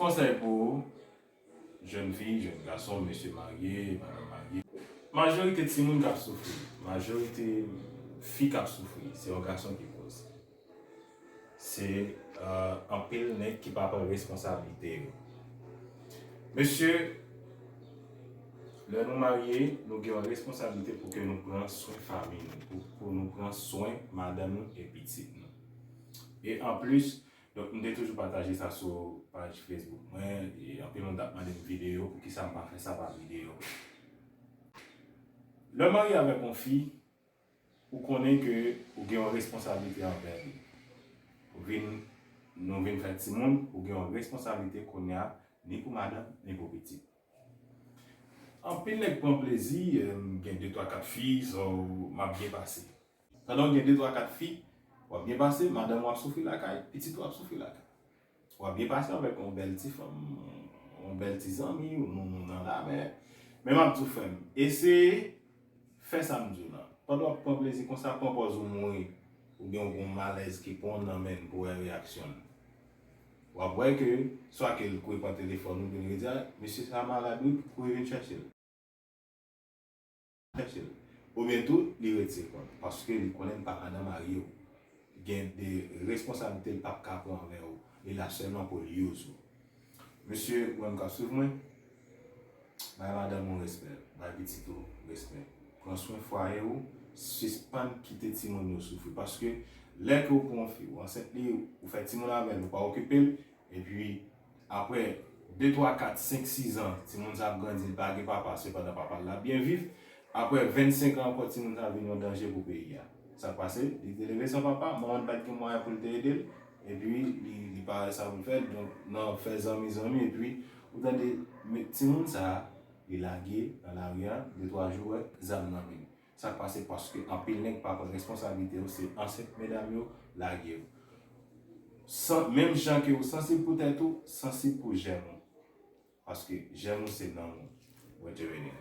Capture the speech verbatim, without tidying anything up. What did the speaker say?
Konsèy pou ou, jèn fi, jèn gason, mesye marye, madanm marye. Majorite timoun k ap soufri, majorite fi k ap soufri, se yon gason ki koz. Se euh, anpil nèg ki pa pran responsablite yo. Mesye, lè nou marye, nou gen yon responsablite pou ke nou pran swen fanmi nou, pou, pou nou pran swen madanm nou e pitit nou. E anplis, donk, m te toujou pataje sa sou paj Facebook mwen, e anpil moun t ap mande m videyo, poukisa m pa fè sa pa videyo. Lè w marye avèk yon fi, ou konnen ke ou gen yon responsablite anvè li. Ou vin, nou vin fè timoun, ou gen yon responsablite kounye a, ni pou madanm, ni pou pitit. Anpil nèg pran plezi, em, gen de, twa, kat fi, so, m ap byen pase. Pandan w gen de, twa, kat fi, w ap byen pase, madanm ou ap soufri lakay, pitit ou ap soufri lakay. W ap byen pase avèk yon bèl ti fanm, yon bèl ti zanmi, ou moun nan lamè. Men m ap di w, frè m, eseye fè sa m di w lan. Pandan w ap pran plezi konsa, pran pòz ou mouri, oubyen w gen yon malèz ki pran w nan men n pou w wè reyaksyon l. W ap wè ke swa ke l kouri pran telefòn ou, oubyen l di, "A, mesye sa malad wi," kouri vin chèche l. Chèche l. Oubyen tou, li retire kò l, paske li konnen l pa madanm mari w. Gen de responsablite l p ap ka pran anvè w. Li la sèlman pou l use ou. Mesye, ou menm k ap swiv mwen, bay madanm ou respè, bay pitit ou respè. Pran swen fwaye ou, sispann kite timoun yo soufri. Paske lè ke ou pran yon fi, ou ansent li, ou fè timoun avè l, ou pa okipe l, epi apre de, twa, kat, senk, sis an, timoun sa ap grandi, li pa gen papa, sepandan papa l la byen viv. Apre vennsenk an ankò, timoun sa vin yon danje pou peyi a. Sa k pase? Li te leve san papa, manman l pa t gen mwayen pou l te ede l, epi li, li pa wè sa pou l fè. Donk, nan fè zanmi zanmi, epi ou tande, men timoun sa, li lage nan lari a, de, twa jou, wè, zam nan men l. Sa k pase? Paske anpil nèg pa pran responsablite yo, se ansent medam yo lage yo. San, menm jan ke ou sansib pou tèt ou, sansib pou jèn ou. Paske jèn ou se nanm ou. Mwen te vini.